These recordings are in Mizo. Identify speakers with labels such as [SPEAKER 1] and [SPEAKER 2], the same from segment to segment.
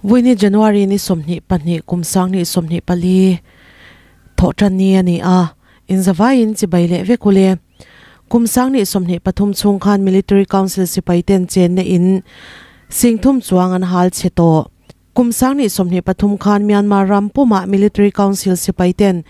[SPEAKER 1] Vawiini January ni 22 kum 2024 thawhtanni a ni a, inzavaiin chibai leh vek ule. Kum 2023 chhung khan Military Council sipai ten chenna in 30,000 chuang an hal chhe tawh. Kum 2023 khan Myanmar ram pumah Military Council sipai ten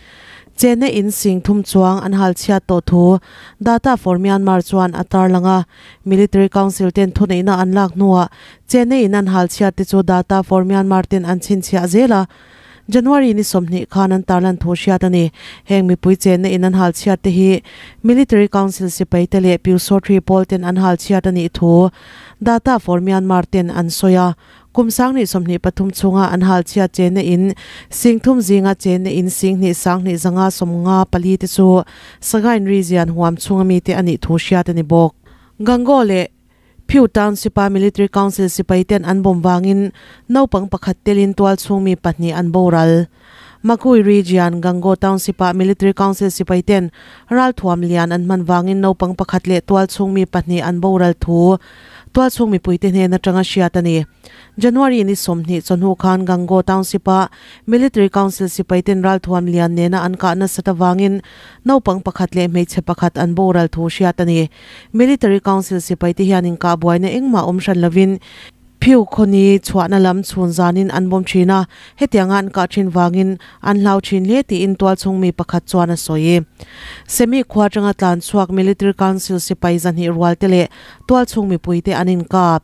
[SPEAKER 1] chenna in 30,000 chuang an hal chhiat tawh thu Data for Myanmar chuan a tarlang a. Military Council ten thuneihna an lak hnuah chenna in an hal chhiat te chu Data for Myanmar ten an chhinchhiah zel a. January ni 20 khan an tarlan thu hriat a ni. Heng mipui chenna in an hal chhiat te hi Military Council sipai te leh Pyusawthri pawl ten an hal chhiat a nih thu Data for Myanmar ten an sawi a. Kum 2023 chhunga an hal chhiat chenna in 30,000 zinga chenna in 2,2,254 te chu Sagaing region huam chhunga mi te a nih thu hriat a ni bawk. Gangaw leh Phyu Township a Military Council sipai ten an bawm vangin naupang pakhat telin tual chhung mi pahnih an boral. Magui region Gangaw Township ah Military Council sipai ten ralthuam lian an hman vangin naupang pakhat leh tual chhung mi pahnih an boral thu tual chhung mipuite hnen atanga hriat a ni. January ni 20 chawhnu khan Gangaw Township ah Military Council sipai ten ralthuam lian nena an kah nasat avangin naupang pakhat leh hmeichhe pakhat an boral thu hriat a ni. Military Council sipai te hian inkah buaina engmah awm hran lovin Phyu khawni chhuahna lam chhun zanin an bawm thin a, hetianga an kah thin vangin an hlau thin hle tiin tualchhung mi pakhat chuan a sawi. Semi khua atanga tlan chhuak Military Council sipai 200 rual te leh tualchhung mipuite an inkap.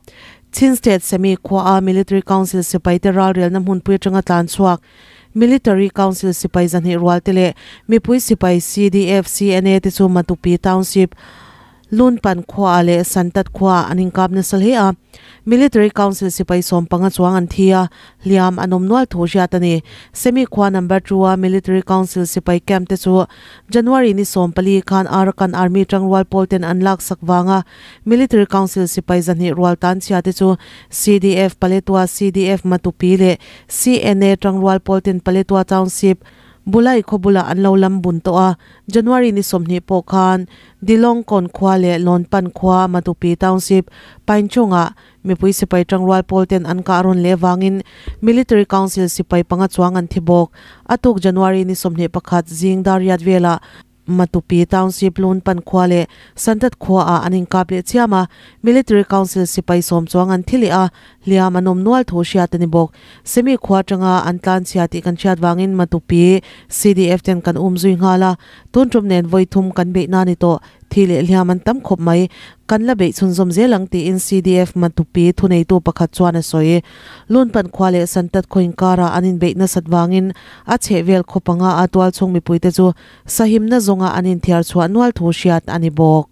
[SPEAKER 1] Chin State Semi khua a Military Council sipai te ralrelna hmunpui atanga tlan chhuak Military Council sipai 200 rual te leh mipui sipai CDF CNA te chu Matupi Township Lunpan khua leh Santat khua an inkap nasa hle a. Military Council sipai 15 chuang an thi a, hliam an awm nual thu hriat a ni. Semi khua number 2 a Military Council sipai camp te chu January ni 14 khan Arakan Army tangrual pawl ten an lak sak wanga Military Council sipai 200 rual tan chhia te chu CDF Paletwa CDF Matupi leh CNA tangrual pawl ten Paletwa Township Bulai khawbula an lo lam bun tawh a. January ni 20 pawh khan Dilong kon khua leh Lonpan khua Matupi Township Painchunga mipui sipai tangrual pawl ten an kah rawn leh wangin Military Council sipai 5 chuang an thi bawk. Atuk January ni 21 zing dariat vela Matupi Township Lunpan khua leh Santat khua a an inkap leh chiam a. Military Council sipai 10 chuang an thi leh a, hliam an awm nual thu hriat a ni bawk. Semi khua tanga an tlan chhia tih kan hriat wangin Matupi CDF ten kan um zui nghal a, tun tum nen voi thum kan beihna ni tawh thi leh hliam an tam khawp mai kan la beih chhun zawm zel ang tiin CDF Matupi thuneitu pakhat chuan a sawi. Lunpan khua leh Santat khaw inkara an inbeihna sat wangin a chhehvel khawpanga a tual chhung mipuite chu sahimna zawnga an inthiar chhuah nual thu hriat a ni bawk.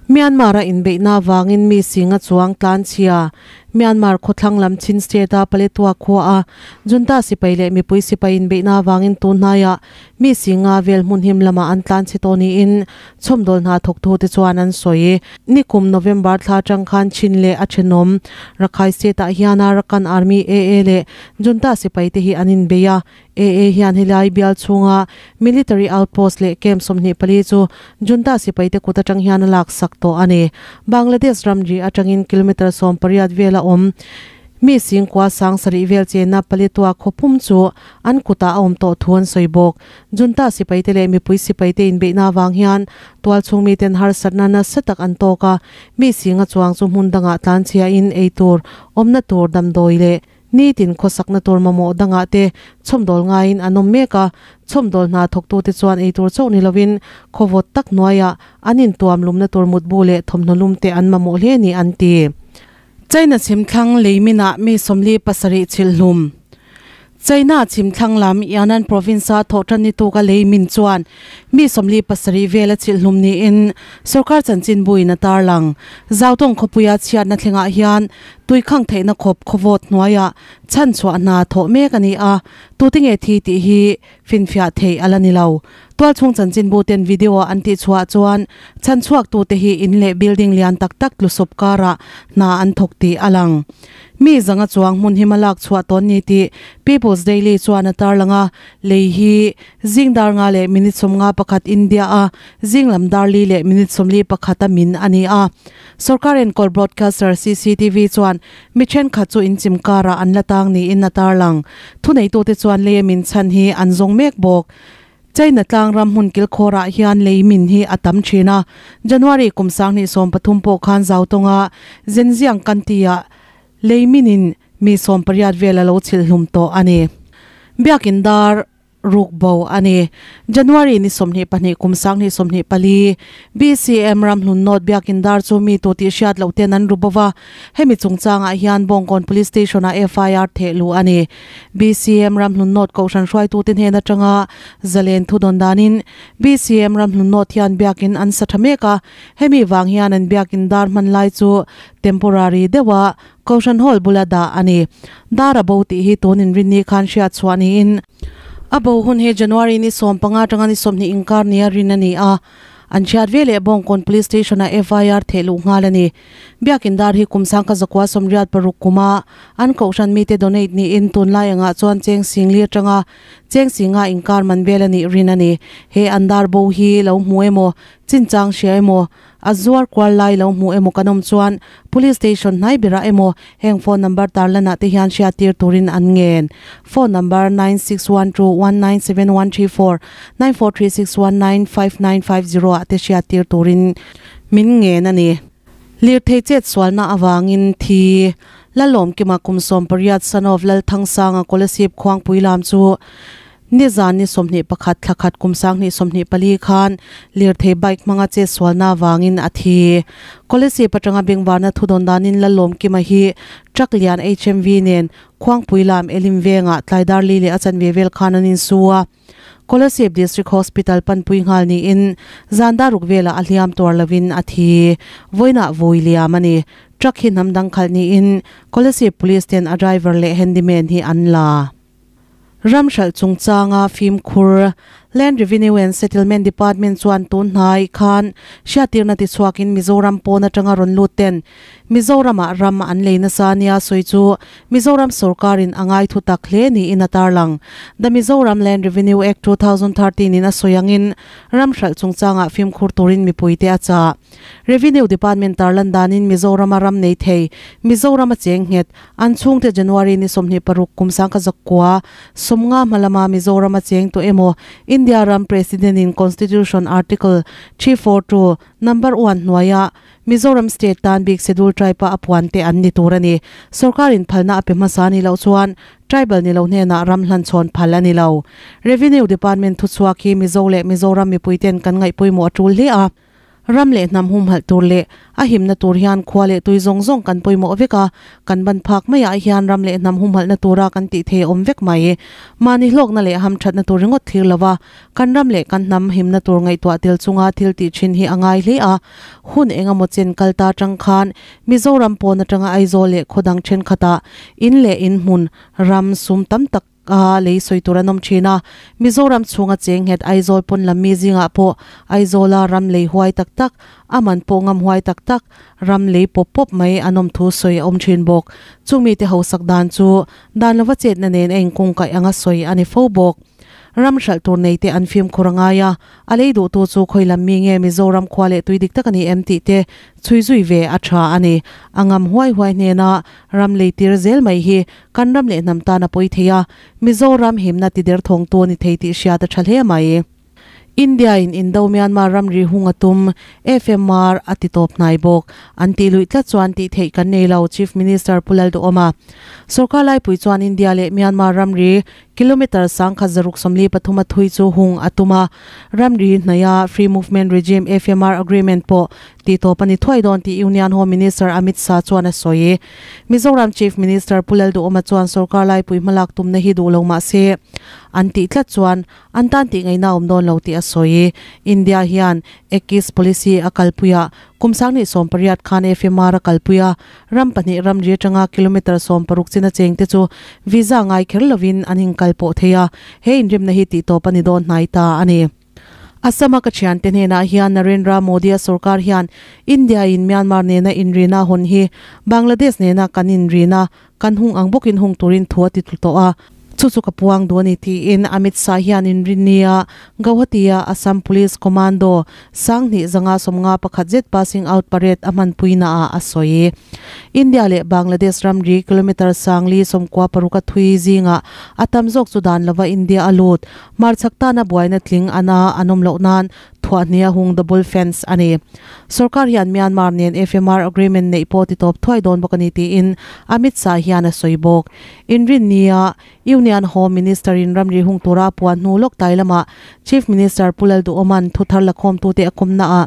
[SPEAKER 1] Myanmar a inbeihna wangin mi singa chuang tlan chhia Myanmar khawthlang lam Chin State a Paletwa khua a junta sipai leh mipui sipai inbeihna wangin tunhnaiah mi singa vel hmun him lama an tlan chhe tawh niin chhawmdawl hna thawk thu te chuan an sawi. Nikum November thla tang khan Chin leh a thenawm Rakhine State ah hian Arakan Army AA leh junta sipai te hi an inbei a. AA hian helai bial chhunga military outpost leh camp 24 chu junta sipai te kut atang hian a lak sak tawh a ni. Bangladesh ramri atangin kilometer 18 vela awm mi singkua sang sarih vel chena Paletwa khawpum chu an kuta a awm tawh thu an sawi bawk. Junta sipai te leh mipui sipai te inbeihna wang hian tual chhung mi ten harsatna nasa tak an tawk a, mi singa chuang chu hmun dangah tlan chhia in ei tur awmna tur damdawi leh ni tin khawsakna tur mamawh dangah te chhawmdawl ngaiin an awm mek a. Chhawmdawl hna thawktu te chuan ei tur chauh ni lovin khawvawt tak hnuaiah an intuam lumna tur mutbu leh thawmhnaw lum te an mamawh hle ni an ti. China chhimthlang leiminah mi 47 chhilhlum. China chhimthlang lam Yunnan province a thawhtan ni tuka leimin chuan mi 47 vela chhilhlum niin sarkar chanchin buin a tarlang. Zautong khawpuia chhiatna thlengah hian tuikhang theihna khawp khawvawt hnuaiah chan chhuah hna thawh mek a ni a, tutinge thi tih hi finfiah thei ala ni lo. Tual chhung chanchin bu ten video an tih chhuah chuan chan chhuak tu te hi in leh building lian tak tak tlusawp kara hna an thawk tih alang. Mi zanga chuang hmun hima lak chhuah tawn ni tih People's Daily chuan a tarlang a, lei hi zing dar nga leh minute 51 India a zing lam dar li leh minute 41 a min a ni a. Sorkar enkawl broadcaster CCTV chuan mi thenkhat chu inchim karah an la tang niin a tarlang. Thuneitute chuan lei a min chhan hi an zawng mek bawk. China tlang ram hmun kilkhawrah hian lei min hi a tam thin a, January kum 2013 pawh khan Zautonga Zhenjiang Kanti-ah lei minin mi 18 vel a lo chhilh hlum tawh a ni. Biakin dar ruk bo a ni. January ni 22 kum 2024, BCM Ramhlun North Biakin dar chu mi tu tih hriat loh ten an ru bo va, hemi chungchangah hian Bawngkawn Police Station-ah FIR theh luh a ni. BCM Ramhlun North Kohhran hruaitute hnen atanga zalen thu dawn danin BCM Ramhlun North hian biakin an sa tha mek a, hemi vang hian an biakin dar hman lai chu temporary deuha Kohhran Hall bula dah a ni. Dar a bo tih hi tun inrinni khan hriat chhuah niin a bo hun hi January ni 15 atanga ni 20 inkar nia rin a ni a. An hriat ve leh Bawngkawn Police Station-ah FIR theh luh nghal a ni. Biakin dar hi kum 1986 kuma an kohhran mite donate niin tunlai angah chuan cheng singli atanga cheng singa inkar man vel a nih rin a ni. He an dar bo hi lo hmu emaw, chinchang hria emaw, A zuar kual lai lo hmuh emaw kan awm chuan Police Station hnai berah emaw heng phone number tarlanah te hian hriattir turin an ngen. Phone number, 9612197134, 9436195950 ah te hriattir turin min ngen a ni. Lirthei chet sualna avangin thi Lalawmkima kum 18 son of Lalthangsanga Kolasib Khuangpui lam chu Nizan ni 21 thla khat kum 2024 khan lirthei bike hmanga che sualna avangin a thi. Kolasib atanga bengvarna thudawn danin Lalawmkima hi truck lian HMV nen Khuangpui lam Elim vengah tlaidar li leh a chanve vel khan an insu a. Kolasib District Hospital panpui nghal niin zan daruk velah a hliam tuar lovin a thi. Vawiinah vawi liam a ni. Truck hi hnam dang khalh niin Kolasib Police ten a driver leh handyman hi an la. Ram hralh chungchanga fimkhur, Land Revenue and Settlement Department chuan tun hnai khan hriattirna tichhuakin Mizoram pawn atanga rawn lut ten Mizoramah ram an lei nasa nia sawi chu Mizoram sorkarin a ngai thu tak hle niin a tarlang. The Mizoram Land Revenue Act 2013 in a sawi angin ram hralh chungchangah fimkhur turin mipuite a chah. Revenue Department tarlan danin Mizorama ram nei thei, Mizorama cheng nghet, An chhungte January ni 26 kum 1950 hma lama Mizoram a cheng tawh emaw India ram President in Constitution Article 342 Number one hnuaia Mizoram State tan bik Schedule Tribe a a puan te an ni tur a ni. Sorkar in phalna a pe hmasa ni loh chuan Tribal ni lo hnenah ram hlanchhawn phal a ni lo. Revenue Department thuchhuak hi Mizo leh Mizoram mipuiten kan ngaihpawimawh a tul hle a. Ram leh hnam humhalh tur leh a himna tur hian khua leh tui zawng zawng kan pawimawh vek a, kan ban phak maiah hian ram leh hnam humhalhna tura kan tih thei a awm vek mai. Mahni hlawkna leh hamthatna tur ringawt thlir lova kan ram leh kan hnam himna tur ngaihtuah tel chunga thil tih thin hi a ngai hle a. Hun engemaw chen kal ta tang khan Mizoram pawn atanga Aizawl leh khaw dang thenkhatah in leh inhmun ram sum tam tak A lei sawi tur an awm thin a, Mizoram chhunga cheng nghet Aizawl pawn lam mi zingah pawh Aizawla ram lei huai tak tak, a man pawh ngam huai tak tak, ram lei pawp pawp mai an awm thu sawi a awm thin bawk. Chung mite hausak dan chu dan lova chetna nen a inkungkaih anga sawi a ni fo bawk. Ram hralh tur neite an fimkhur a ngai a, a lei duhtu chu khawi lam mi nge Mizoram khua leh tui dik tak a ni em tih te chhui zui ve a tha a ni. A ngam huai huai hnena ram lei tir zel mai hi Kan ram leh hnam tan a pawi thei a, Mizoram himna ti der thawngtu a ni thei tih hriat a tha hle mai. India in Indo-Myanmar ramri hung a tum, FMR, a ti tawp hnai bawk. An tih luih tlat chuan tih theih kan nei lo, Chief Minister Pu Lalduhawma. Sorkar laipui chuan India leh Myanmar ramri kilometre 1643 a thui chu hung a tum a, ramri hnaia Free Movement Regime, FMR, agreement pawh tih tawp a ni thuai dawn tih Union Home Minister Amit Shah chuan a sawi. Mizoram Chief Minister Pu Lalduhawma chuan sorkar laipui hmalak tumna hi duh lo mah se, an tih tlat chuan an tan tih ngaihna awm dawn lo tih a sawi. India hian Act East Policy a kalpui a, kum 2018 khan FMR a kalpui a, ram pahnih ramri atanga kilometre 60 chin a chengte chu visa ngai kher lovin an inkal pawh thei a, he inrimna hi tihtawp a ni dawn hnai ta a ni. Assam-a ka thiante hnenah hian Narendra Modi-a sorkar hian India-in Myanmar nena inrina hawn hi Bangladesh nena kan inrina kan hung ang bawkin hung turin thu a ti tlu tawh a, chu chu ka puang duh a ni tiin Amit Shah hian inrinnia Gauhati-a Assam Police Commando sanghnih zanga 51 zet passing out parade a hmanpuinaah a sawi. India leh Bangladesh ramri kilometre sangli 96 a thui zingah a tam zawk chu dan lova India a lut. Hmarchhak tana buaina tling ana an awm loh nan thuahhnih a hung double fence a ni. Sorkar hian Myanmar nen FMR agreement neih pawh ti tawp thuai dawn bawk a ni tiin Amit Shah hian a sawi bawk. Inrinnia Union Home Minister in ramri hung tura a puan hnu lawk tlai lamah Chief Minister Pu Lalduhawma'n thuthar lakhawmtute a kawmna ah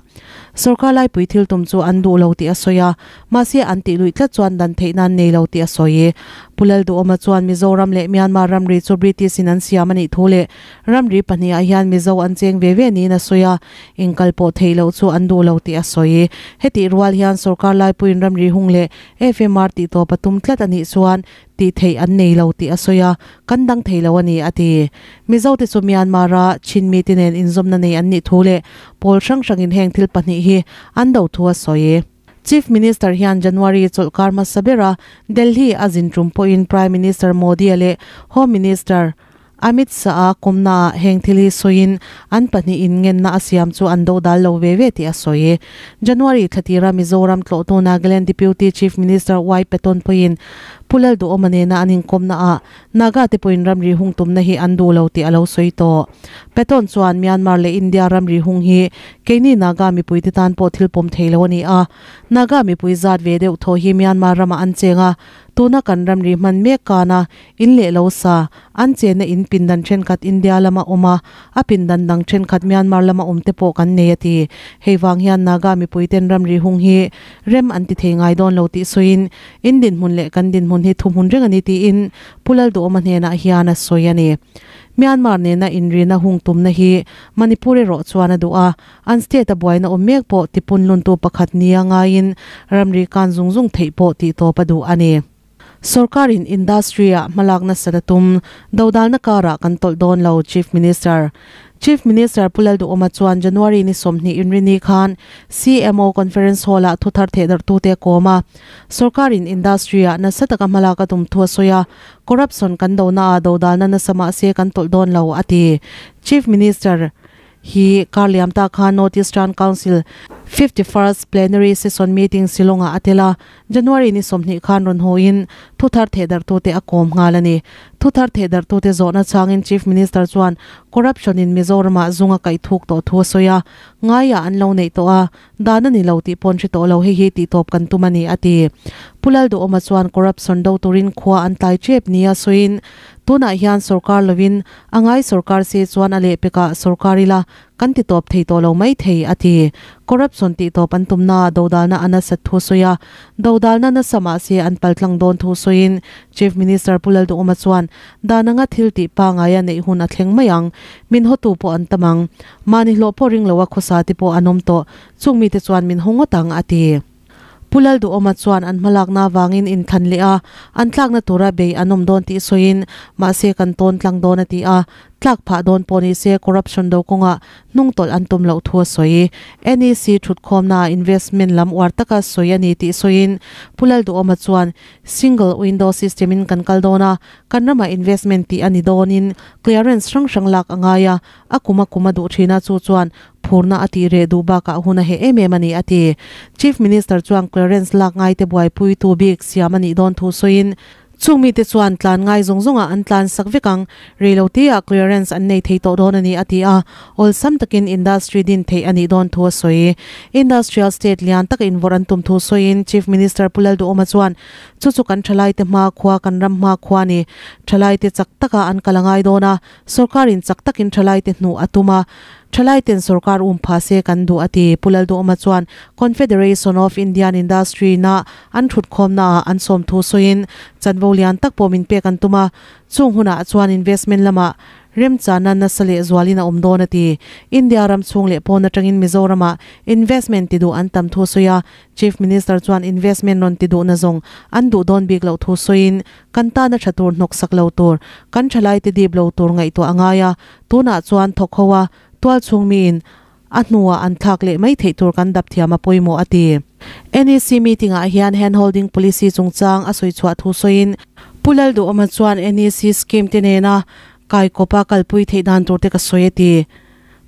[SPEAKER 1] sorkar laipui thil tum chu an duh lo tih a sawi a, mahse an tih luih tlat chuan dan theihna an nei lo tih a sawi. Pu Lalduhawma chuan Mizoram leh Myanmar ramri chu British in an siam a nih thu leh ramri pahnihah hian Mizo an cheng ve ve niin a sawi a, inkal pawh theih loh chu an duh lo tih a sawi. Hetih rual hian sorkar laipuiin ramri hung leh FMR tih tawp a tum tlat a nih chuan tih theih an nei lo tih a sawi a, kan dang thei lo a ni, a ti. Mizote chu Myanmar-a Chin mite nen inzawmna nei an nih thu leh pawl hrang hrangin heng thil pahnih hi an do thu a sawi. Chief Minister hian January chawlhkar hmasa bera Delhi a zin tum pawhin Prime Minister Modi-a leh Home Minister Amit Shah-a kawmnaah heng thil hi sawiin an pahnih in ngenna a siam chu an do dal lo ve ve tih a sawi. January thla tira Mizoram tlawhtu Nagaland Deputy Chief Minister Y Patton pawhin Pu Lalduhawma nena an inkawmnaah Naga te pawhin ramri hung tumna hi an duh lo tih a lo sawi tawh. Patton chuan Myanmar leh India ramri hung hi keini Naga mipuite tan pawh thil pawm thei lo a ni a. Naga mipui zat ve deuh thaw hi Myanmar ramah an cheng a, tuna kan ramri hman mek kana In leh lo sa, an chenna in pindan thenkhat India lama awm a, a pindan dang thenkhat Myanmar lama awm te pawh kan nei a ti. Hei vang hian Naga mipuiten ramri hung hi rem an ti thei ngai dawn lo tih sawiin, in dinhmun leh kan dinhmun hi thuhmun reng a ni tiin Pu Lalduhawma hnenah hian a sawi a ni. Myanmar nena inrina hung tumna hi Manipur erawh chuan a duh a, an state a buaina awm mek pawh tipunluntu pakhat nia ngaiin ramri kan zung zung theih pawh tihtawp a duh a ni. Sorkarin industry-ah hmalak nasat a tum, dodalna karah kan tawlh dawn lo, Chief Minister. Chief Minister Pu Lalduhawma chuan January ni 20 inrini khan CMO Conference Hall-ah thuthar thehdarhtute a kawm a. Sorkarin industry-ah nasa taka hmalak a tum thu a sawi a, corruption kan donaah dodalna nasa mahse kan tawlh dawn lo, a ti. Chief Minister. Hi kar liam ta khan North Eastern Council 51st Plenary Session Meeting Shillong-ah a tel a, January ni 20 khan rawn hawiin thuthar thehdarhtute a kawm nghal a ni. Thuthar thehdarhtute zawhna changin Chief Minister chuan corruption-in Mizoramah zung a kaih thuk tawh thu a sawi a, ngaiah an lo neih tawh a, dan a ni lo tih pawn hre tawh lo, hei hi tihtawp kan tum a ni, a ti. Pu Lalduhawma chuan corruption do turin khua an tlai tep nia sawiin, Tunah hian sorkar lovin a ngai sorkar se chuan a lehpekah sorkar ila kan ti tawp thei tawh lo mai thei, a ti. Corruption tihtawp an tumnaah dodalna a nasat thu sawi a, dodalna nasa mah se an paltlang dawn thu sawiin Chief Minister Pu Lalduhawma chuan dan anga thil tih pangaia neih hun a thleng mai ang, min hawtu pawh an tam ang. Mahni hlawh pawh ring loa khawsa te pawh an awm tawh, chung mite chuan min haw ngawt ang, a ti. Pu Lalduhawma chuan an hmalakna avangin inthlan leh a, an tlakna tura bei an awm dawn tih sawiin, mahse kan tawn tlang dawn a ti a, tlak phah dawn pawh ni se corruption do kawngah hnungtawlh an tum loh thu a sawi. NEC thutkhawmnaah investment lam uar taka sawi a ni tih sawiin Pu Lalduhawma chuan single window system in kan kal dawn a, kan ramah investment tih a ni dawnin clearance hrang hrang lak a ngai a, A kum a kum a duh thin a, chu chuan phurna a tih reh duh bakah hun a heh em em a ni, a ti. Chief Minister chuan clearance lak ngaite buaipuitu bik siam a nih dawn thu sawiin, chung mite chuan tlan ngai zawng zawngah an tlan sak vek ang, reiloteah clearance an nei thei tawh dawn a ni, a ti a, awlsam takin industry din theih a nih dawn thu a sawi. Industrial state lian taka invawrh an tum thu sawiin Chief Minister Pu Lalduhawma chuan, Chu chu kan thalaite hmakhua, kan ram hmakhua a ni. Thalaite chak taka an kal a ngai dawn a, Sorkarin chak takin thalaite hnuh a tum a, thalaiten sorkar um pha se kan duh a ti. Pu Lalduhawma chuan Confederation of Indian Industry na an thutkhawmnaah an sawm thu sawiin chanvo lian tak pawh min pek an tum a, chung hunah chuan investment lamah remchana nasa leh zualin a awm dawn a ti. India ram chhung leh pawn atangin Mizoramah investment ti duh an tam thu sawi a, Chief Minister chuan investment rawn ti duhna zawng an duh dawn bik loh thu sawiin Kan tana tha tur hnawk sak lo tur, kan thalaite dip lo tur ngaihtuah a ngai a, tunah chuan thawk ho a, Tualchhung miin a hnua an thlak leh mai theih tur kan dap thiam a pawimawh a ti. NEC meeting ah hian hand holding policy chungchang a sawi chhuah thu sawiin Pu Lalduhawma chuan NEC scheme te nena kaikawpa kalpui theih dan tur te ka sawi a ti.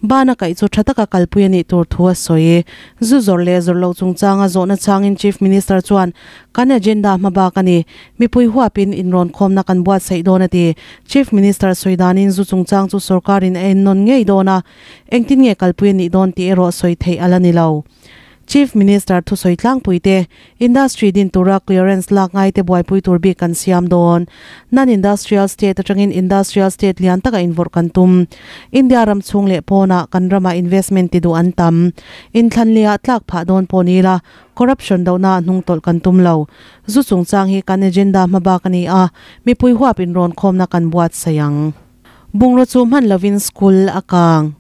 [SPEAKER 1] Bana kaih chu tha taka kalpui a nih tur thu a sawi. Zu zawrh leh zawrh loh chungchanga zawhna changin Chief Minister chuan, Kan agenda hma bak a ni. Mipui huapin inrawnkhawmna kan buatsaih dawn a ti. Chief Minister sawi danin zu chungchang chu sorkarin a ennawn ngei dawn a, engtin nge kalpui a nih dawn tih erawh sawi theih a la ni lo. Chief Minister thusawi tlangpui te, Industry din tura clearance lak ngai te buaipui tur bik kan siam dawn. Non-industrial state atangin industrial state lian taka invawrh kan tum. India ram chhung leh pawnah kan ramah investment ti duh an tam. Inthlan lehah tlak phah dawn pawh ni ila, corruption dohna ah hnungtawlh kan tum lo. Zu chungchang hi kan agenda hma bak a ni a, mipui huap inrawnkhawmna kan buatsaih ang. Bungraw chu hman lovin school a kang.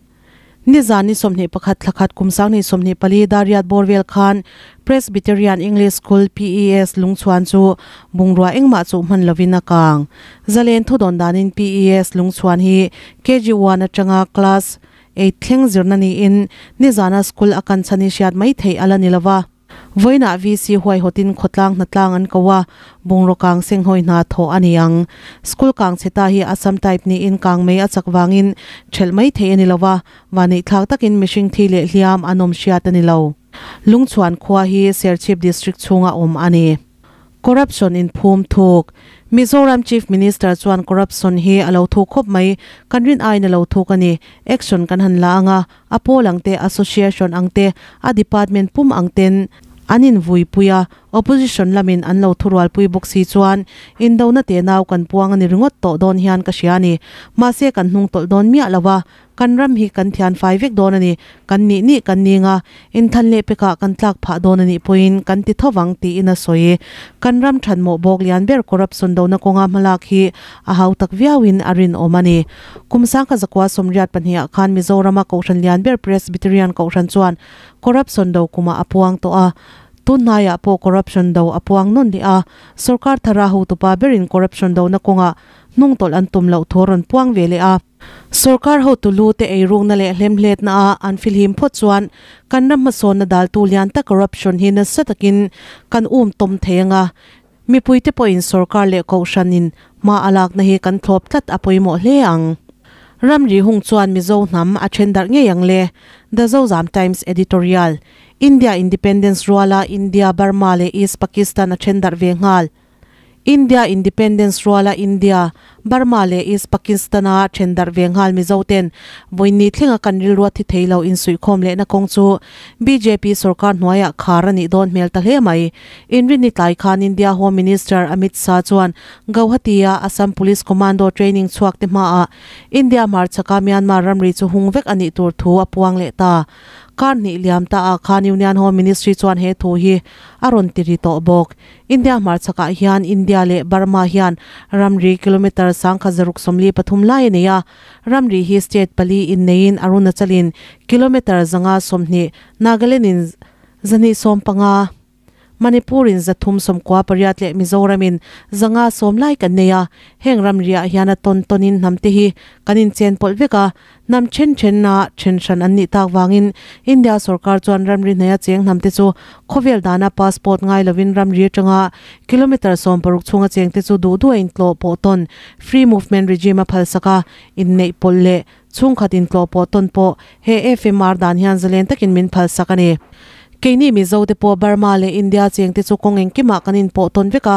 [SPEAKER 1] Nizan ni 21 thla khat kum 2024 Dariat bawr vel khan Presbyterian English School, PES, lungchhuan chu bungrua engmah chuh hman lovin a kang. Zalen thudawn danin PES lungchhuan hi KG one atanga class eight thleng zirna niin nizana school a kan chhan hi hriat mai theih a la ni lova. Vawiinah VC huaihawtin khawtlang hnatlang an ko a, bungraw kang senghawi hna thawh a ni ang. School kang chhe ta hi Assam type niin kang mei a chak vangin ṭhelh mai theih a ni lo va, vanneihthlak takin mihring thi leh hliam an awm hriat a ni lo. Lungchhuan khua hi Serchhip District chhunga awm a ni. Corruption in phum thuk. Mizoram Chief Minister chuan corruption hi a lo thuk khawp mai, kan rin aiin a lo thuk a ni. Action kan han la ang a, a pawl ang te, association ang te, a department pum ang ten an invuipui a, opposition lamin an lo thurualpui bawk si chuan indona tenau kan puang a ni ringawt tawh dawn hian ka hria a ni. Mahse kan hnung tawlh dawn miah lo a, Kan ram hi kan thian fai vek dawn a ni, kan nih nih kan ning a, inthan leh pekah kan tlak phah dawn a nih pawhin kan ti tho vang tiin a sawi. Kan ram thanmawh bawk lian ber corruption dona kawnga hmalak hi a hau tak viauin a rinawm a ni. Kum sangkha zakua 82 ah khan Mizorama Kohhran lian ber Presbyterian Kohhran chuan corruption do kumah a puang tawh a, tunhnaiah pawh corruption do a puang nawn leh a, sorkar thara hotupa berin corruption dona kawngah hnungtawlh an tum loh thu a rawn puang ve leh a. Sorkar hotu lu te eirukna leh hlemhletna a an filhim phawt chuan kan ram hmasawnna daltu lian tak corruption hi nasa takin kan um tawm thei anga, mipuite pawhin sorkar leh kohhranin hma a lakna hi kan thlawp tlat a pawimawh hle ang. Ramri hung chuan Mizo hnam a then darh ngei ang le, The Zozam Times Editorial, India Independence ruala India, Burma leh East Pakistan a then darh ve nghal. India Independence ruala India, Burma leh East Pakistan-a then darh ve nghal Mizo ten vawiinni thlenga kan rilru a thi thei lo insuihkhawm lehna kawng chu bjp sorkar hnuaiah khar a nih dawn hmel ta hle mai. Inrinni tlai khan India Home Minister Amit Shah chuan Gauhati-a Assam Police Commando training chhuak te hmaah India hmarchhaka Myanmar ramri chu hung vek a nih tur thu a puang leh ta. Kar hnih liam ta ah khan Union Home Ministry chuan he thu hi a rawn ti ri tawh bawk. India hmarchhakah hian India leh Burma hian ramri kilometre 1673 lai a nei a, ramri hi state pali inneiin Arunachal-in kilometre 120, Nagaland-in 215, Manipur-in 398 leh Mizoram-in 510 lai kan nei a. Heng ramriah hian a tawn tawnin hnamte hi kan inchen pawlh vek a, Hnam then thenna then hran an nih tak vangin India sorkar chuan ramri hnaia cheng hnamte chu khawvel dana passport ngai lovin ramri atanga kilometre 60 chhunga chengte chu duh duh a intlawh pawh tawn free movement regime a phalsak a, inneih pawlh leh chhungkhat intlawh pawh tawn pawh he FMR dan hian zalen takin min phalsak a ni. Keini Mizo te pawh Burma leh India chengte chu kawng engkimah kan inpawh tawn vek a,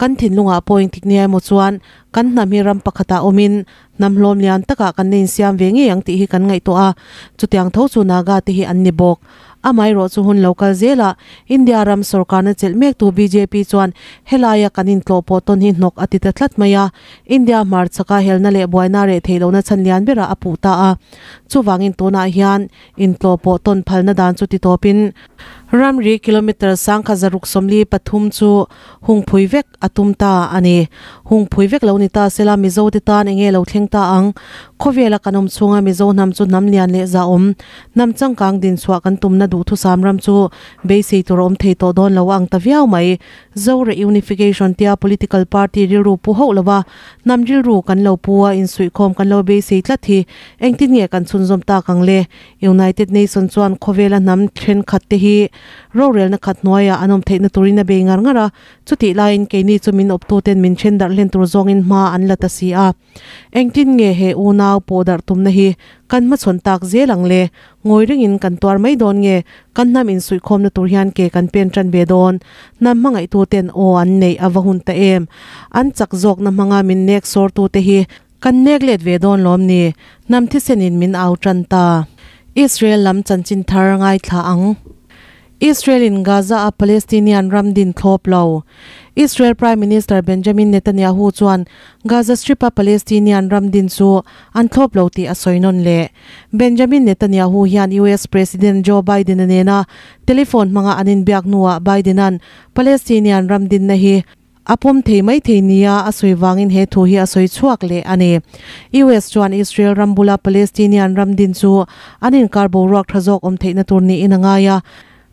[SPEAKER 1] kan thinlungah pawh engtik nia emaw chuan kan hnam hi ram pakhatah awmin Hnam hlawm lian takah kan la insiam ve ngei ang tih hi kan ngaihtuah a, chutiang tho chu Naga te hi an ni bawk. Amaherawh chu hun lo kal zelah India ram sorkarna chelh mektu bjp chuan helaia kan intlawh pawh tawn hi hnawk a ti ta tlat mai a, India hmarchhaka helna leh buaina reh theih lohna chhan lian berah a puh ta a. Chuvangin tunah hian intlawh pawh tawn phalna dan chu ti tawpin Ramri kilometre 1643 chu hung phui vek a tum ta a ni. Hung phui vek lo ni ta sela Mizo te tan enge lo thleng ta ang. Khawvela kan awm chhunga Mizo hnam chu hnam lian leh zahawm, hnam changkang din chhuah kan tumna duhthusam ram chu beisei tur a awm thei tawh dawn lo a ang ta viau mai. Zo Reunification tia political party rilru pu hauh lova hnam rilru kan lo pu a insuihkhawm kan lo beisei tlat hi engtin nge kan chhunzawm tak ang le? United Nation chuan khawvela hnam thenkhat te hi rorelna khat hnuaiah an awm theihna turin a bei ngar ngar a, chutih laiin keini chu min awptuten min then darh hlen tur zawngin hma an la ta si a. Engtin nge he unau pawh darh tumna hi kan hmachhawn tak zel ang le? Ngawi rengin kan tuar mai dawn nge kan hnam insuihkhawmna tur hian ke kan pen tan ve dawn? Hnam hmangaihtuten aw an neih a va hun ta em? An chak zawkna hmanga min nek sawrtute hi Kan nek let ve dawn lawm ni? Hnam thisenin min au tan ta. Israel lam chanchin thar ngaithla ang. Israel in Gaza a Palestinian ram din thlawp lo. Israel Prime Minister Benjamin Netanyahu chuan Gaza Strip a Palestinian ram din chu an thlawp lo tih a sawi nawn leh. Benjamin Netanyahu hian US President Joe Biden-a nena telephone hmanga an inbiak hnuah Biden-a'n Palestinian ram dinna hi A pawm thei mai thei nia a sawi vangin he thu hi a sawi chhuak leh a ni. US chuan Israel ram bula Palestinian ram din chu an inkar boruak tha zawk awm theihna tur niin a ngai a.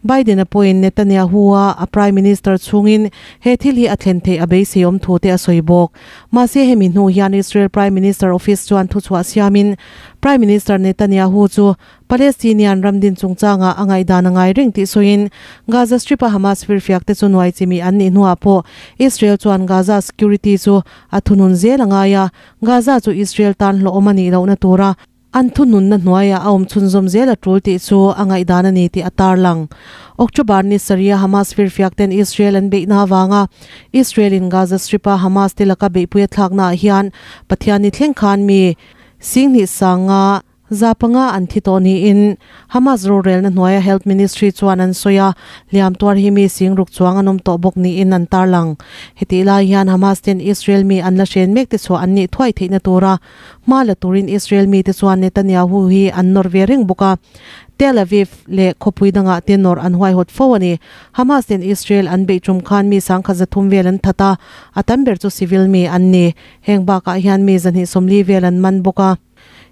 [SPEAKER 1] Biden-a pawhin Netanyahu-a a Prime Minister chhungin he thil hi a thlen theih a beisei awm thu te a sawi bawk. Mahse hemi hnu hian Israel Prime Minister office chuan thuchhuah siamin Prime Minister Netanyahu chu Palestinian ram din chungchangah a ngaihdan a ngai reng tih sawiin, Gaza Strip-a Hamas firfiak te chu nuai chimi an nih hnuah pawh Israel chuan Gaza security chu a thunun zel a ngai a, Gaza chu Israel tan hlawhawm a nih lohna tura an thununna hnuaiah a awm chhunzawm zel a tul tih chu a ngaihdan a ni tih a tarlang. October ni sarih-a Hamas firfiak ten Israel an beihna avanga Israel-in Gaza Strip-a Hamas te laka beihpui a thlaknaah hian Pathianni thleng khan mi 20 sanga 500 an thi tawh niin Hamas rorelna hnuaia Health Ministry chuan an sawi a, hliam tuar hi mi 6000 chuang an awm tawh bawk niin an tarlang. Hetih lai hian Hamas ten Israel mi an la hren mek te chhuah an nih thuai theihna tura hma la turin Israel mite chuan Netanyahu hi an nawr ve reng bawk a, Tel Aviv leh khawpui dangah te nawr an huaihawt fo a ni. Hamas ten Israel an beih tum khan mi 1300 vel an that a, a tam ber chu civil mi an ni. Heng bakah hian mi 240 vel an man bawk a.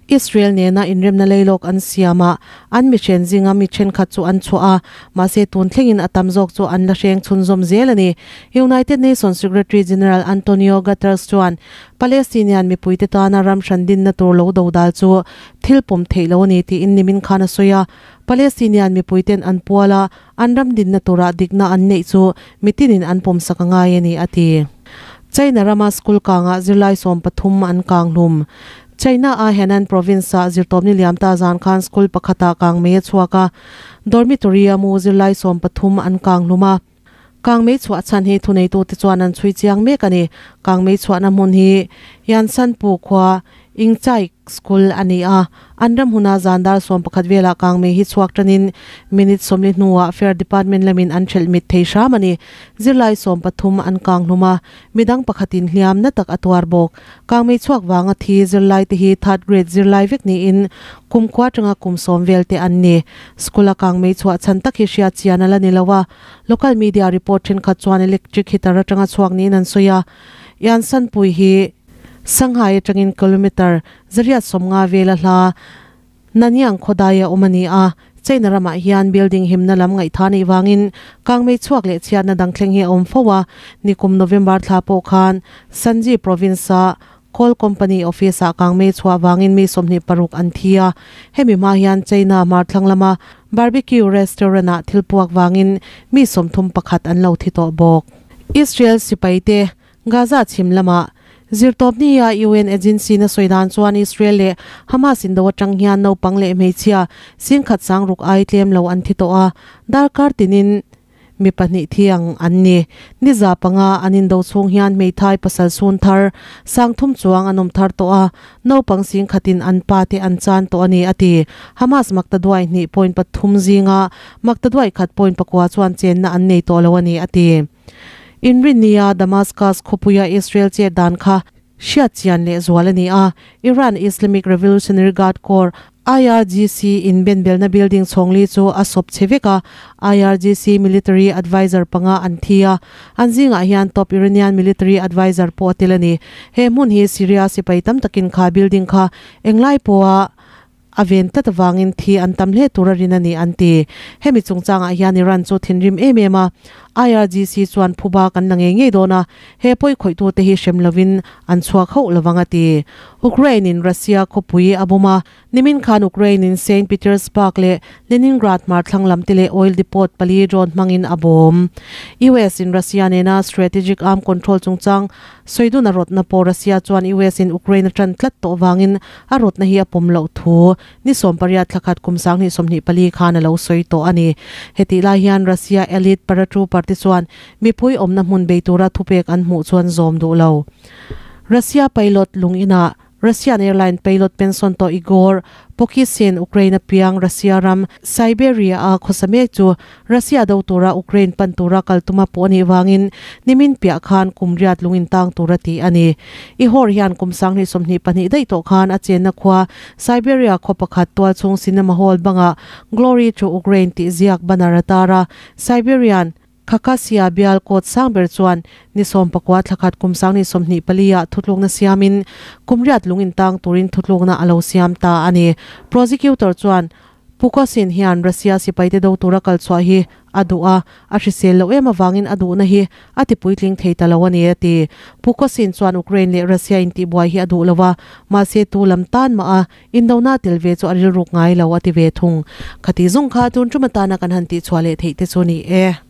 [SPEAKER 1] Israel nena inremna leilawk an siam a, an mihren zinga mi thenkhat chu an chhuah a, mahse tun thlengin a tam zawk chu an la hreng chhunzawm zel a ni. United Nations Secretary General Antonio Guterres chuan Palestinian mipuite tana ram hran dinna tur lo dodal chu thil pawm theih lo a ni tiin nimin khan a sawi a, Palestinian mipuiten an pual a, an ram dinna turah dikna an neih chu mitinin an pawmsak a ngai a ni, a ti. China rama school kangah zirlai 13 an kang hlum. China-a Henan province-ah zirtawpni liam ta zan khan school pakhatah kangmei a chhuak a, dormitory-a mu zirlai 13 an kang hlum a. Kangmei chhuah chhan hi thuneitute chuan an chhui chiang mek a ni. Kangmei chhuahna hmun hi Yansanpu khua Ingchaik School a ni a, an ram huna zan dar 11 velah kangmei hi chhuak tanin minute 40 hnuah Fire Department lamin an thelh mit thei hram a ni. Zirlai 13 an kang hlum a, midang pakhatin hliam na tak a tuar bawk. Kangmei chhuak vanga thi zirlai te hi third grade zirlai vek niin kum khua atanga kum 10 vel te an ni. School a kangmei chhuah chhan tak hi hriat chian a la ni lo a, local media report thenkhat chuan electric heater atanga chhuak niin an sawi a, Iansanpui hi Shanghai atangin kilometre 850 vela hla Nanyang khawdaia awm a ni a, China ramah hian building himna lam ngaihthah anih vangin kangmei chhuak leh chhiatna dang thleng hi a awm fo a, nikum November thla pawh khan Shanxi province-a coal company office-ah kangmei chhuah vangin mi 26 an thi a, hemi hma hian China hmarthlang lama barbecue restaurant-ah thil puak vangin mi 31 an lo thi tawh bawk. Israel sipaite Gaza chhim lamah Zirtawpnia UN agency na sawi dan chuan Israel leh Hamas indo atang hian naupang leh hmeichhia 16,000 ai tlem lo an thi tawh a, darkar tinin mi pahnih thiang an ni. Ni 500 an indo chhung hian hmeithai pasal sun thar 3000 chuang an awm thar tawh a, naupang 10,000 in an pa te an chan tawh a ni, a ti. Hamas maktaduai 2.3 zinga maktaduai 1.9 chuan chenna an nei tawh lo a ni, a ti. Inrinnia Damascus khawpuia Israel chet dan kha Hriat chian leh zual a ni a, Iran Islamic Revolutionary Guard Corps, IRGC, in benbelna building chhawngli chu a sawp chhe vek a, IRGC military adviser panga an thi a, an zingah hian top Iranian military adviser pawh a tel a ni. He hmun hi Syria sipai tam takin kha building kha englai pawha A ven tlat avangin thi an tam hle tur a rin a ni an ti. Hemi chungchangah hian Iran chu thinrim em em a, IRGC chuan phuba kan la ngei ngei dawn a, he pawi khawihtute hi hrem lovin an chhuak hauh lovang a ti. Ukraine in Russia khawpui a bum a, nimin khan Ukraine in Saint Petersburg leh Leningrad hmar thlang lam te leh oil depot pali drone hmangin a bawm. US in Russia nena strategic arm control chungchang sawi dun a rawtna pawh Russia chuan US in Ukraine a tan tlat tawh vangin A rawtna hi a pawm loh thu ni 18 thla khat kum 2024 khan a lo sawi tawh a ni. Hetih lai hian Russia elite paratrooper te chuan mipui awmna hmun bei tura thupek an hmuh chuan zawm duh lo. Russia pilot lung inah Russian airline pilot pension tawh Igor Pokisin Ukraine a piang Russia ram Siberia a khawsa mek chu Russia do tura Ukraine pan tura kal tuma pawh a nih vangin nimin piah khan kum riat lung intang tur a ti a ni. I hawr hian kum 2022 daih tawh khan a chenna khua Siberia khaw pakhat tualchhung cinema hall bangah Glory to Ukraine tih ziak banner a tar a. Siberian Khakassia bial court sang ber chuan ni 19 thla khat kum 2024 ah thutlukna siamin kum riat lung intang turin thutlukna a lo siam ta a ni. Prosecutor chuan Pukosin hian Russia sipaite do tura kal chhuah hi a duh a, a hrisel loh em avangin a duhna hi a ti puitling thei ta lo a ni, a ti. Pukosin chuan Ukraine leh Russia intihbuai hi a duh lo a, mahse tu lam tan mah a indona tel ve chu a rilruk ngai lo, a ti ve thung. Khati zawng kha tun tum atana kan han tihchhuah leh theih te chu ni e.